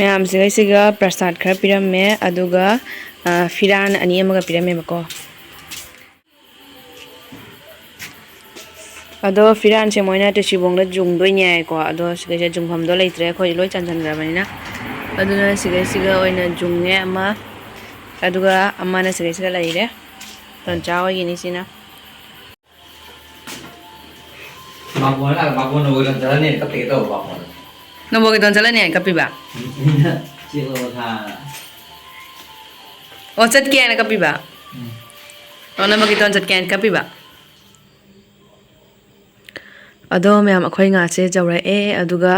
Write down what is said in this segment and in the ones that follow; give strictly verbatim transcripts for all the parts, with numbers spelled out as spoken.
ꯃꯌꯥꯝꯁꯤꯒꯩꯁꯤꯒ ꯄ꯭ꯔꯁꯥꯗ ꯈꯔ ꯄꯤꯔꯝꯃꯦ, ꯑꯗꯨꯒ ꯐꯤꯔꯥꯟ ꯑꯅꯤ ꯑꯃꯒ ꯄꯤꯔꯝꯃꯦꯕꯀꯣ꯫ ꯑꯗꯣ ꯐꯤꯔꯥꯟꯁꯦ ꯃꯣꯏꯅ ꯇꯨꯁꯤꯕꯣꯡꯗ ꯌꯨꯡꯗꯣꯏꯅꯦ ꯍꯥꯏꯀꯣ꯫ ꯑꯗꯣ ꯁꯤꯒꯩꯁꯦ ꯌꯨꯡꯐꯝꯗꯣ ꯂꯩꯇ꯭ꯔꯦ, ꯑꯩꯈꯣꯏ ꯂꯣꯏ ꯆꯟꯁꯤꯟꯈ꯭ꯔꯕꯅꯤꯅ꯫ ꯑꯗꯨꯅ ꯁꯤꯒꯩꯁꯤꯒ ꯑꯣꯏꯅ ꯌꯨꯡꯉꯦ ꯑꯃ, ꯑꯗꯨꯒ ꯑꯃꯅ ꯁꯤꯒꯩꯁꯤꯒ ꯂꯩꯔꯦ꯫ ꯇꯣꯟꯆꯥ ꯍꯣꯏꯒꯤꯅꯤ ꯁꯤꯅ꯫ ꯃꯥꯕꯣꯟ ꯂꯥꯛ-, ꯃꯥꯕꯣꯟ ꯅꯕꯣꯏꯗꯣꯟ ꯆꯠꯂꯅꯤ ꯀꯞꯄꯤꯒꯦ ꯇꯧꯕ ꯃꯥꯕꯣꯟ꯫ ꯅꯕꯣꯏꯗꯣꯟ ꯆꯠꯂꯅꯤ ꯍꯥꯏꯅ ꯀꯞꯄꯤꯕ? ꯎꯝ, ꯆꯦꯜꯂꯣ ꯊꯥ꯫ ꯑꯣ, ꯆꯠꯀꯦ ꯍꯥꯏꯅ ꯀꯞꯄꯤꯕ? ꯎꯝ꯫ ꯑꯣ, ꯅꯕꯣꯏꯗꯣꯟ ꯆꯠꯀꯦ ꯍꯥꯏꯅ ꯀꯞꯄꯤꯕ? ꯑꯗꯣ ꯃꯌꯥꯝ, ꯑꯩꯈꯣꯏ ꯉꯥꯁꯦ ꯌꯧꯔꯛꯑꯦ, ꯑꯗꯨꯒ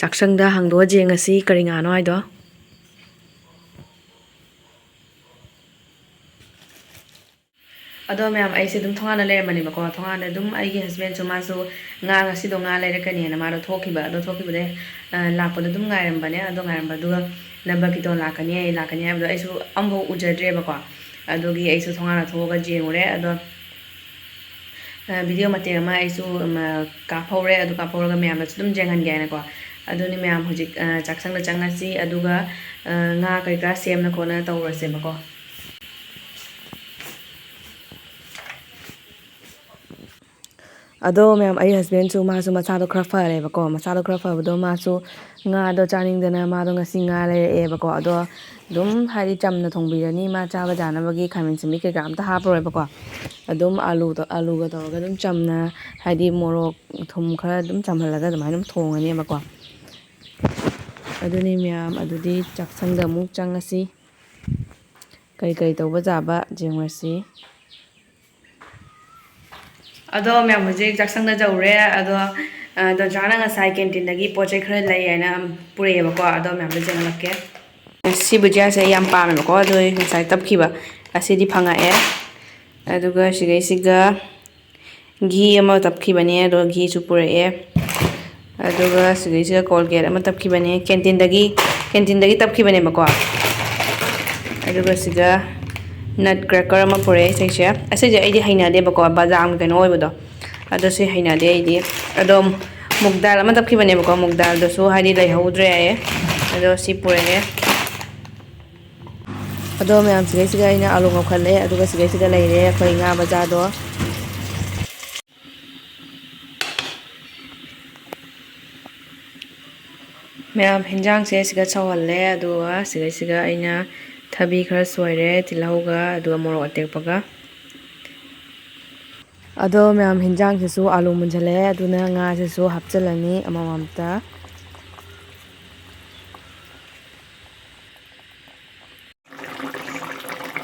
ꯆꯥꯛꯁꯪꯗ ꯍꯥꯡꯗꯣꯛꯑ ꯌꯦꯡꯉꯁꯤ ꯀꯔꯤ ꯉꯥꯅꯣ ꯍꯥꯏꯗꯣ꯫ ꯑꯗꯣ ꯃꯌꯥꯝ, ꯑꯩꯁꯦ ꯑꯗꯨꯝ ꯊꯣꯡꯒꯥꯟꯗ ꯂꯩꯔꯝꯕꯅꯦꯕꯀꯣ꯫ ꯊꯣꯡꯒꯥꯟꯗ ꯑꯗꯨꯝ ꯑꯩꯒꯤ ꯍꯁꯕꯦꯟꯁꯨ, ꯃꯥꯁꯨ ꯉꯥ ꯉꯁꯤꯗꯣ ꯉꯥ ꯂꯩꯔꯛꯀꯅꯤꯅ ꯃꯥꯗꯣ ꯊꯣꯛꯈꯤꯕ꯫ ꯑꯗꯣ ꯊꯣꯛꯈꯤꯕꯗꯩ, ꯑ, ꯂꯥꯛꯄꯗꯣ ꯑꯗꯨꯝ ꯉꯥꯏꯔꯝꯕꯅꯦ꯫ ꯑꯗꯣ ꯉꯥꯏꯔꯝꯕꯗꯨꯒ ꯅꯝꯕꯔ ꯀꯤꯇꯣꯟ ꯂꯥꯛꯀꯅꯤ, ꯑꯩ ꯂꯥꯛꯀꯅꯤ ꯍꯥꯏꯕꯗꯣ ꯑꯩꯁꯨ ꯑꯝꯐꯥꯎ ꯎꯖꯗ꯭ꯔꯦꯕꯀꯣ꯫ ꯑꯗꯨꯒꯤ ꯑꯩꯁꯨ ꯊꯣꯡꯒꯥꯟꯗ ꯊꯣꯛꯑꯒ ꯌꯦꯡꯉꯨꯔꯦ꯫ ꯑꯗꯣ, ꯑ, ꯚꯤꯗꯤꯑꯣ ꯃꯇꯦꯛ ꯑꯃ ꯑꯩꯁꯨ, ꯑꯃ, ꯀꯥꯞꯍꯧꯔꯦ꯫ ꯑꯗꯨ ꯀꯥꯞꯍꯧꯔꯒ ꯃꯌꯥꯝꯗꯁꯨ ꯑꯗꯨꯝ ꯌꯦꯡꯍꯟꯒꯦ ꯍꯥꯏꯅꯀꯣ꯫ ꯑꯗꯨꯅꯤ ꯃꯌꯥꯝ, ꯍꯧꯖꯤꯛ, ꯑ, ꯆꯥꯛꯁꯪꯗ ꯆꯪꯉꯁꯤ꯫ ꯑꯗꯨꯒ, ꯑ, ꯉꯥ ꯀꯩꯀꯥ ꯁꯦꯝꯅ ꯈꯣꯠꯅ ꯇꯧꯔꯁꯦꯕꯀꯣ꯫ ꯑꯗꯣ ꯃꯌꯥꯝ, ꯑꯩ ꯍꯁꯕꯦꯟꯁꯨ, ꯃꯥꯁꯨ ꯃꯁꯥꯗꯣ ꯈꯔ ꯐꯔꯦꯕꯀꯣ꯫ ꯃꯁꯥꯗꯣ ꯈꯔ ꯐꯕꯗꯣ, ꯃꯥꯁꯨ ꯉꯥꯗꯣ ꯆꯥꯅꯤꯡꯗꯅ ꯃꯥꯗꯣ ꯉꯁꯤ ꯉꯥ ꯂꯩꯔꯛꯑꯦꯕꯀꯣ꯫ ꯑꯗꯣ ꯑꯗꯨꯝ, ꯍꯥꯏꯗꯤ, ꯆꯝꯅ ꯊꯣꯡꯕꯤꯔꯅꯤ꯫ ꯃꯥ ꯆꯥꯕ ꯌꯥꯅꯕꯒꯤ ꯈꯥꯃꯦꯟ ꯑꯁꯤꯟꯕꯤ ꯀꯩꯀꯥ ꯑꯝꯇ ꯍꯥꯞꯄꯔꯣꯏꯕꯀꯣ꯫ ꯑꯗꯨꯝ ꯑꯂꯨꯗꯣ, ꯑꯂꯨꯒ ꯇꯧꯔꯒ ꯑꯗꯨꯝ ꯆꯝꯅ, ꯍꯥꯏꯗꯤ, ꯃꯣꯔꯣꯛ ꯊꯨꯝ ꯈꯔ ꯑꯗꯨꯝ ꯆꯝꯍꯜꯂꯒ ꯑꯗꯨꯃꯥꯏꯅ ꯑꯗꯨꯝ ꯊꯣꯡꯉꯅꯦꯕꯀꯣ꯫ ꯑꯗꯨꯅꯤ ꯃꯌꯥꯝ, ꯑꯗꯨꯗꯤ ꯆꯥꯛꯁꯪꯗ ꯑꯃꯨꯛ ꯆꯪꯉꯁꯤ꯫ ꯀꯔꯤ ꯀꯔꯤ ꯇꯧꯕ ꯌꯥꯕ ꯌꯦꯡꯉꯨꯔꯁꯤ꯫ ꯑꯗꯣ ꯃꯌꯥꯝ, ꯍꯧꯖꯤꯛ ꯆꯥꯛꯁꯪꯗ ꯌꯧꯔꯦ꯫ ꯑꯗꯣ, ꯑ, ꯗꯣꯟꯆꯥꯅ ꯉꯁꯥꯏ ꯀꯦꯟꯇꯤꯟꯗꯒꯤ ꯄꯣꯠ ꯆꯩ ꯈꯔ ꯂꯩ ꯍꯥꯏꯅ ꯄꯨꯔꯛꯑꯦꯕꯀꯣ꯫ ꯑꯗꯣ ꯃꯌꯥꯝꯗ ꯌꯦꯡꯍꯜꯂꯛꯀꯦ꯫ ꯁꯤ ꯕꯨꯖꯤꯌꯥꯁꯦ ꯑꯩ ꯌꯥꯝ ꯄꯥꯝꯃꯦꯕꯀꯣ꯫ ꯑꯗꯣ ꯑꯩ ꯉꯁꯥꯏ ꯇꯞꯈꯤꯕ ꯑꯁꯤꯗꯤ ꯐꯪꯉꯛꯑꯦ꯫ ꯑꯗꯨꯒ ꯁꯤꯗꯩꯁꯤꯒ ꯘꯤ ꯑꯃ ꯇꯞꯈꯤꯕꯅꯦ, ꯑꯗꯣ ꯘꯤꯁꯨ ꯄꯨꯔꯛꯑꯦ꯫ ꯑꯗꯨꯒ ꯁꯤꯗꯩꯁꯤꯗ ꯀꯣꯜꯒꯦꯠ ꯑꯃ ꯇꯞꯈꯤꯕꯅꯦ, ꯀꯦꯟꯇꯤꯟꯗꯒꯤ, ꯀꯦꯟꯇꯤꯟꯗꯒꯤ ꯇꯞꯈꯤꯕꯅꯦꯕꯀꯣ꯫ ꯑꯗꯨꯒ ꯁꯤꯗ ꯅꯠ ꯀ꯭ꯔꯦꯀꯔ ꯑꯃ ꯄꯨꯔꯛꯑꯦ꯫ ꯁꯤꯁꯦ, ꯑꯁꯤꯁꯦ ꯑꯩꯗꯤ ꯍꯩꯅꯗꯦꯕꯀꯣ, ꯕꯗꯥꯝ ꯀꯩꯅꯣ ꯑꯣꯏꯕꯗꯣ, ꯑꯗꯣ ꯁꯤ ꯍꯩꯅꯗꯦ ꯑꯩꯗꯤ꯫ ꯑꯗꯣ ꯃꯨꯛ ꯗꯥꯜ ꯑꯃ ꯇꯞꯈꯤꯕꯅꯦꯕꯀꯣ, ꯃꯨꯛ ꯗꯥꯜꯗꯨꯁꯨ ꯍꯥꯏꯗꯤ ꯂꯩꯍꯧꯗ꯭ꯔꯦ ꯍꯥꯏꯌꯦ꯫ ꯑꯗꯣ ꯁꯤ ꯄꯨꯔꯛꯑꯦ꯫ ꯑꯗꯣ ꯃꯌꯥꯝ, ꯁꯤꯒꯩꯁꯤꯒ ꯑꯩꯅ ꯑꯥꯂꯨ ꯉꯧꯈꯠꯂꯦ, ꯑꯗꯨꯒ ꯁꯤꯒꯩꯁꯤꯒ ꯂꯩꯔꯦ ꯑꯩꯈꯣꯏ ꯉꯥ ꯃꯆꯥꯗꯣ꯫ ꯃꯌꯥꯝ, ꯍꯤꯟꯖꯥꯡꯁꯦ ꯁꯤꯒ ꯁꯧꯍꯜꯂꯦ, ꯑꯗꯨꯒ ꯁꯤꯒꯩꯁꯤꯒ ꯑꯩꯅ ꯊꯕꯤ ꯈꯔ ꯁꯣꯏꯔꯦ, ꯇꯤꯜꯍꯧꯒ ꯑꯗꯨꯒ ꯃꯣꯔꯣꯛ ꯑꯇꯦꯛꯄꯒ꯫ ꯑꯗꯣ ꯃꯌꯥꯝ, ꯍꯤꯟꯖꯥꯡꯁꯤꯁꯨ ꯑꯥꯂꯨ ꯃꯨꯟꯖꯜꯂꯛꯑꯦ, ꯑꯗꯨꯅ ꯉꯥꯁꯤꯁꯨ ꯍꯥꯞꯆꯤꯜꯂꯅꯤ ꯑꯃꯃꯝꯇ꯫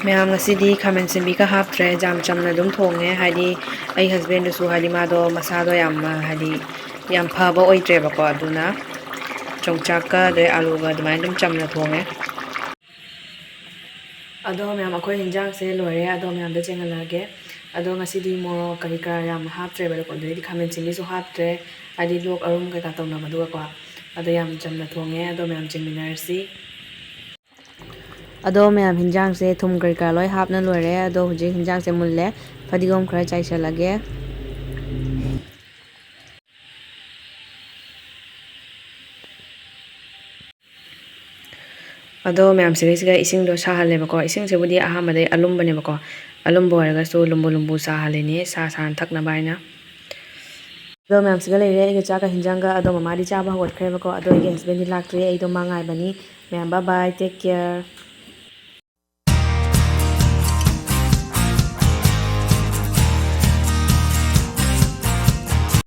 ꯃꯌꯥꯝ, ꯉꯁꯤꯗꯤ ꯈꯥꯃꯦꯟ ꯑꯁꯤꯟꯕꯤꯒ ꯍꯥꯞꯇ꯭ꯔꯦ, ꯌꯥꯝ ꯆꯝꯅ ꯑꯗꯨꯝ ꯊꯣꯡꯉꯦ꯫ ꯍꯥꯏꯗꯤ ꯑꯩ husbandꯗꯨꯁꯨ, ꯍꯥꯏꯗꯤ ꯃꯥꯗꯣ ꯃꯁꯥꯗꯣ ꯌꯥꯝ, ꯍꯥꯏꯗꯤ ꯌꯥꯝ ꯐꯕ ꯑꯣꯏꯗ꯭ꯔꯦꯕꯀꯣ, ꯑꯗꯨꯅ ꯌꯣꯡꯆꯥꯛꯀ ꯑꯗꯩ ꯑꯥꯂꯨꯒ ꯑꯗꯨꯃꯥꯏꯅ ꯑꯗꯨꯝ ꯆꯝꯅ ꯊꯣꯡꯉꯦ꯫ ꯑꯗꯣ ꯃꯌꯥꯝ, ꯑꯩꯈꯣꯏ ꯍꯤꯟꯖꯥꯡꯁꯦ ꯂꯣꯏꯔꯦ꯫ ꯑꯗꯣ ꯃꯌꯥꯝꯗ ꯆꯦꯡꯍꯜꯂꯛꯑꯒꯦ꯫ ꯑꯗꯣ ꯉꯁꯤꯗꯤ ꯃꯣꯔꯣꯛ ꯀꯔꯤ ꯀꯔꯥ ꯌꯥꯝ ꯍꯥꯞꯇ꯭ꯔꯦꯕ, ꯑꯗꯩꯗꯤ ꯈꯥꯃꯦꯟ ꯑꯁꯤꯟꯕꯤꯁꯨ ꯍꯥꯞꯇ꯭ꯔꯦ, ꯍꯥꯏꯗꯤ ꯂꯣꯛ ꯑꯔꯨꯝ ꯀꯩꯀꯥ ꯇꯧꯅꯕꯗꯨꯒꯀꯣ꯫ ꯑꯗꯣ ꯌꯥꯝ ꯆꯝꯅ ꯊꯣꯡꯉꯦ꯫ ꯑꯗꯣ ꯃꯌꯥꯝ, ꯆꯦꯟꯃꯤꯟꯅꯔꯁꯤ꯫ ꯑꯗꯣ ꯃꯌꯥꯝ, ꯍꯤꯟꯖꯥꯡꯁꯦ ꯊꯨꯝ ꯀꯔꯤ ꯀꯔꯥ ꯂꯣꯏ ꯍꯥꯞꯅ ꯂꯣꯏꯔꯦ꯫ ꯑꯗꯣ ꯍꯧꯖꯤꯛ ꯍꯤꯟꯖꯥꯡꯁꯦ ꯃꯨꯜꯂꯦ, ꯐꯗꯤꯒꯣꯝ ꯈꯔ ꯆꯥꯏꯁꯜꯂꯒꯦ꯫ ꯑꯗꯣ ꯃꯌꯥꯝ, ꯁꯤꯗꯩꯁꯤꯗ ꯏꯁꯤꯡꯗꯣ ꯁꯥꯍꯜꯂꯦꯕꯀꯣ꯫ ꯏꯁꯤꯡꯁꯤꯕꯨꯗꯤ ꯑꯍꯥꯟꯕꯗꯩ ꯑꯂꯨꯝꯕꯅꯦꯕꯀꯣ, ꯑꯂꯨꯝꯕ ꯑꯣꯏꯔꯒꯁꯨ ꯂꯨꯝꯕꯨ ꯂꯨꯝꯕꯨ ꯁꯥꯍꯜꯂꯤꯅꯦ, ꯁꯥ ꯁꯥꯅ ꯊꯛꯅꯕ ꯍꯥꯏꯅ꯫ ꯑꯗꯣ ꯃꯌꯥꯝꯁꯤꯒ ꯂꯩꯔꯦ ꯑꯩꯒ ꯆꯥꯛꯀ ꯍꯤꯟꯖꯥꯡꯒ꯫ ꯑꯗꯣ ꯃꯃꯥꯗꯤ ꯆꯥꯕ ꯍꯧꯒꯠꯈ꯭ꯔꯦꯕꯀꯣ, ꯑꯗꯣ ꯑꯩꯒꯤ husbandꯗꯤ ꯂꯥꯛꯇ꯭ꯔꯤ, ꯑꯩꯗꯣ ꯃꯥ ꯉꯥꯏꯕꯅꯤ꯫ ꯃꯌꯥꯝ, bye bye, take care꯫